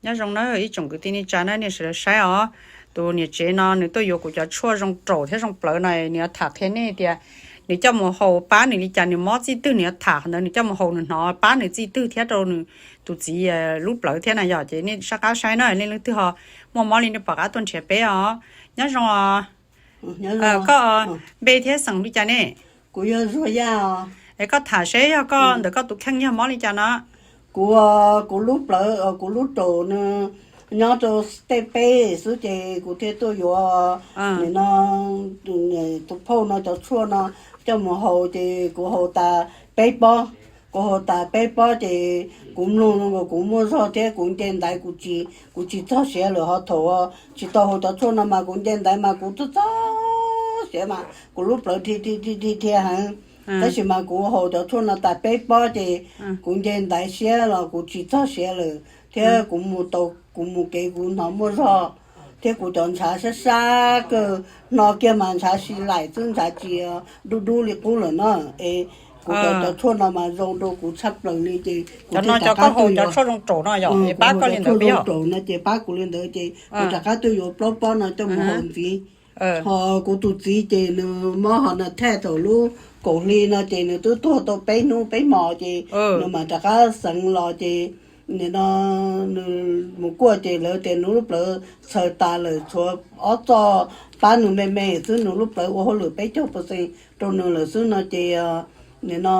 Nyob zoo na ib tsoom kwv tij neej tsa na, nej sawv daws saib os. Tus niam tsev no nws tuaj yuav kuv cov tshuaj zoo raum thiab zoo plawv no, nws yuav tham qhia nej tias nws coj mus haus pab nws li cas, nws mob txij twg nws yuav tham qhov ntawd, nws coj mus haus nws hnov pab nws txij twg thiab rau nws tus txiv lub plawv thiab na yom. Ces nej sab qab saib na, nej leej twg ho muaj mob li nej pom qab tuaj nrhiav peb os. Nyob zoo os. Koj npe thiab xeem li cas ne? Kuv yog Zuag Yaj os. Es koj tham seb yog koj ntawm koj tus kheej yog mob li cas no? Kuv, kuv lub plawv, kuv lub raum nws nyob rau tej peb xwb ces kuv thiaj tuaj yuav nim no tus phauj no cov tshuaj no coj mus haus ces kuv haus tas peb pob. Kuv haus tas peb pob ces kuv mloog zoo nkaus kuv muaj zog thiab kuv nce ntaiv, kuv tsis txog siav lawm. Ho thaum tsis tau haus cov tshuaj no mas kuv nce ntaiv mas kuv txog txog siav mas kuv lub plawv dhia dhia dhia dhia heev. Tab sis mas kuv haus cov tshuaj no tas peb pob ces kuv nce ntaiv siab los kuv tsis txog siav lawm thiab kuv mus tau, kuv mus kev kuv hnov muaj zog thiab kuv cov ntshav sab sab kawg, hno kiag mas ntshav si laim xwb, ntshav tsis dub dub li qub lawm na. Es kuv cov, cov tshuaj no mas zoo rau kuv tshaj plaws li ces kuv thiaj rov qab tuaj yuav. Cov tshuaj zoo raum no ces pab kuv li ntawd ces kuv rov qab tuaj yuav plaub pob no coj mus haus ntxiv. Ho kuv tus txiv ces nws mob ho na thaj thaum lub kaum hli no ces nws twb tuag tau peb hnub peb hmos ces nws mam rov qab xeev los ces nim no nws mus kuaj ces lawv tias nws lub plawv txhaws tas lawm, tshuav ob txoj pab nws me me xwb, nws lub plawv ua hauj lwm peb caug percent rau nws lawm xwb no ces nim no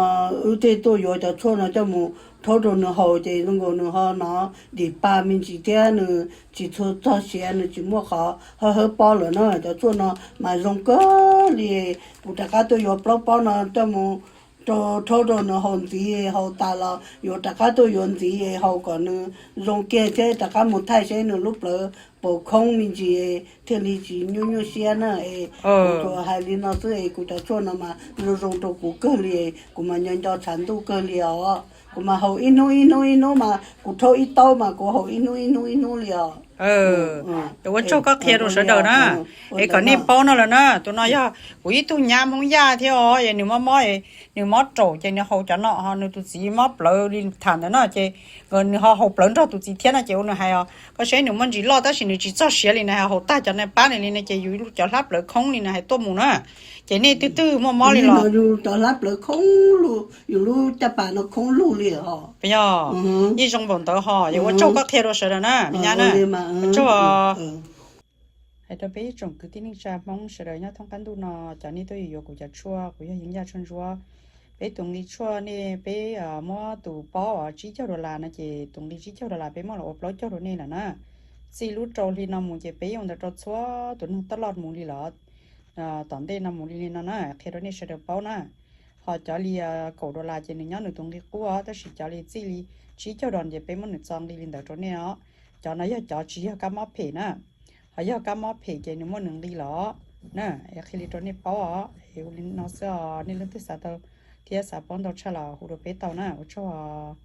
wb thiaj tuaj yuav cov tshuaj no coj mus rhaub rau nws haus ces zoo nkaus nws ho hnov dim pa me ntsis thiab nws tsis txhua txog siav, nws tsis muaj qhov hawb hawb pob lawm na. Cov tshuaj no mas zoo kawg li, kuv rov qab tuaj yuav plaub pob no coj mus rau, rhaub rau nws haus ntxiv, haus tas los yuav rov qab tuaj yuav ntxiv haus kom nws zoo kiag thiab rov qab mus thaij seb nws lub plawv puas khoob me ntsis thiaj li tsis nyuaj nyuaj siab na. Es kuv tsuas hais li no xwb es kuv cov tshuaj no mas zoo zoo rau kuv kawg li, kuv mas nco nco tshav ntuj kawg li os. Kuv mas haus ib hnub ib hnub ib hnub mas kuv rhaub ib taub mas kuv haus ib hnub ib hnub ib hnub li os. Ua tsaug koj qhia rau sawv daws na, es kom nej paub no lawm na. Tus no yog kuv ib tug nyab Hmoob Yaj thiab os, es nws mob mob, nws mob raum ces nws haus cov no ho nws tus txiv mob plawv li tham ntawd no ces nws ho haus plawv nrog tus txiv thiab no ces ua nws hais os, koj saib nws muaj ntsis loj tab sis nws tsis txog siav li, nws hais haus tag cov no pab nws li no ces yus cov hlab plawv khoob li nws hais tuaj mus na. Ces nej twg twg muaj mob li los cov hlab plawv khoob lug, yus lub caj pas no khoob lug li os. Yog yeej zoo npaum ntawd ho, yog ua tsaug koj qhia rau sawv daws na, me nyab na. Ua tsaug. Hais rau peb ib tsoom kwv tij neej tsa Hmoob sawv daws nyob thoob qab ntuj no, cov nej tuaj yuav kuv cov tshuaj, kuv yog Yeeb Yaj Tshuaj Ntsuab. Peb tus nqi tshuaj nej, peb muab tus paub tsib caug dollar no ces tus nqi tsib caug dollar peb muab los ua plaub caug rau nej lawm na. Txij lub rau hli no mus ces peb yuav ua ntawd rau txhua tus neeg taj loj mus li los tom ntej no mus li li no na, qhia rau nej sawv daws paub na. Ho cov li kaum dollar ces nws nyob nws tus nqi qub os, tab sis cov li txij li tsib caug dollar ces peb muab nws txo nqi li ntawd rau nej os. Cov no yog cov tsis yog kab mob phem na, ho yog kab mob phem ces nws muaj nws nqi los na. Es qhia li rau nej paub os, es ua li no xwb os, nej leej twg xav tau thiab xav paub ntau tshaj los hu rau peb tau na, ua tsaug.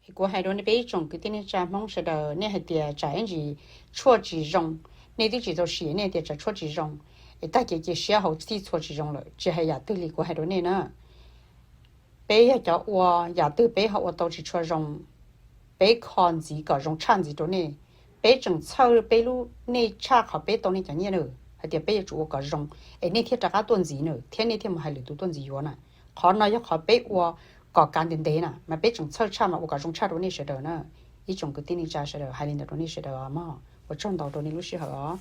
Es kuv hais rau nej peb ib tsoom kwv tij neej tsa Hmoob sawv daws, nej hais tias tsam ib ntsis tshuaj tsis zoo, nej twb tsis txaus siav nej tias tsam tshuaj tsis zoo, es tag kev cia siab haus txhij txhua tsis zoo lawm, tsis hais yam twg li kuv hais rau nej na. Peb yog cov ua, yam twg peb ho ua tau tsis tshua zoo, peb kho ntxiv kom zoo tshaj ntxiv rau nej. Peb tseem txhawj peb lub, nej tshaj qhov peb tau nej cov nyiaj na, hais tias peb yuav tsum ua kom zoo, es nej thiaj rov qab tuaj ntxiv na, thiab nej thiaj mus hais lwm tus tuaj ntxiv yuav na. Qhov no yog qhov peb ua kom kav ntev ntev na, mas peb tseem txhawj tshaj mas ua kom zoo tshaj rau nej sawv daws na. Ib tsoom kwv tij neej tsa sawv daws, hais li ntawd rau nej sawv daws os mog, ua tsaug ntau rau nej lub sij hawm os.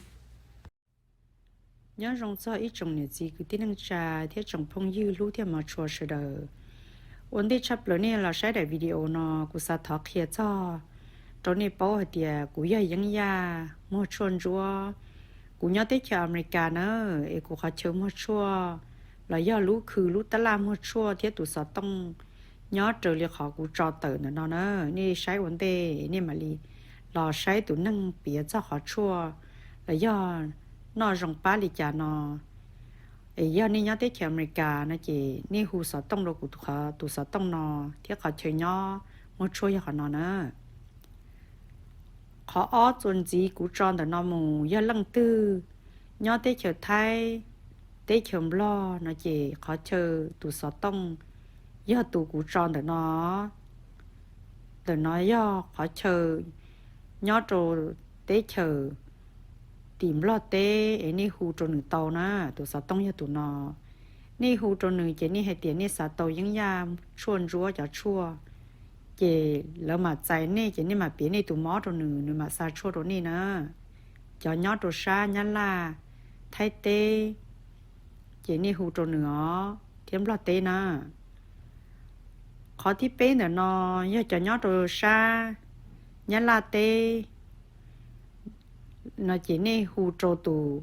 Nyob zoo txog ib tsoom niam txiv kwv tij neej tsa thiab tsoom phooj ywg hlub thiab hmov tshua sawv daws. Ua ntej tshaj plaws nej los saib daim video no, kuv xav thov qhia txog rau nej paub hais tias kuv yog Yeeb Yaj Muag Tshuaj Ntsuab. Kuv nyob teb chaws Amelikas na, es kuv qhov chaw muag tshuaj los yog lub khw lub tab laj muag tshuaj thiab tus xov tooj nyob raws li qhov kuv tso tawm ntawm no na. Nej saib ua ntej nej mam li los saib tus neeg piav txog qhov tshuaj los yog noj zoo pab li cas no. Es yog nej nyob teb chaws Amelikas no ces nej hu xov tooj rau kuv tus xov tooj no thiab qhov chaw nyob muag tshuaj yog qhov no na. Qhov ob txuas ntxiv kuv tso ntawm no mus, yog leej twg nyob teb chaws Thaib, teb chaws Nplog no ces qhov chaw tus xov tooj yog tus kuv tso ntawm no. Ntawm no yog qhov chaw nyob rau teb chaws tim Nplog teb es nej hu rau nws tau na. Tus xov tooj yog tus no. Nej hu rau nws ces nej hais tias nej xav tau yeeb yaj tshuaj ntsuab cov tshuaj, ces lawv mam txais nej ces nej mam piav nej tus mob rau nws, nws mam xa tshuaj rau nej na. Cov nyob rau sab Nyab Laj, Thaib teb, ces nej hu rau nws os, thiab Nplog teb na. Qhov thib peb ntawm no yog cov nyob rau sab Nyab Laj teb no ces nej hu rau tus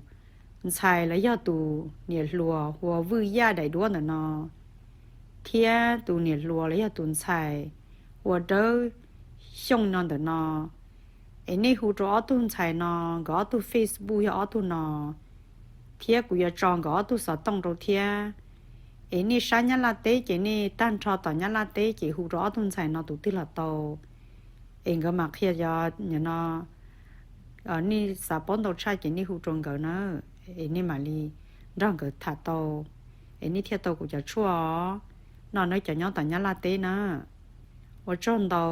ntxhais los yog tus niam hluas hu ua Vwj Yaj daim duab ntawm no, thiab tus niam hluas los yog tus ntxhais hu ua Dawb Xyooj no ntawm no. Es nej hu rau ob tug ntxhais no, nkawd ob tug Facebook yog ob tug no, thiab kuv yuav tso nkawd ob tug xov tooj rau thiab. Es nej sab Nyab Laj teb ces nej tag nrho tom Nyab Laj teb ces hu rau ob tug ntxhais no tus twg los tau. Es nkawd mam qhia cov no, nej xav paub ntau tshaj ces nej hu rau nkawd na, es nej mam li nrog nkawd tham tau, es nej thiaj tau kuv cov tshuaj os. No nawb cov nyob tom Nyab Laj teb na. Ua tsaug ntau.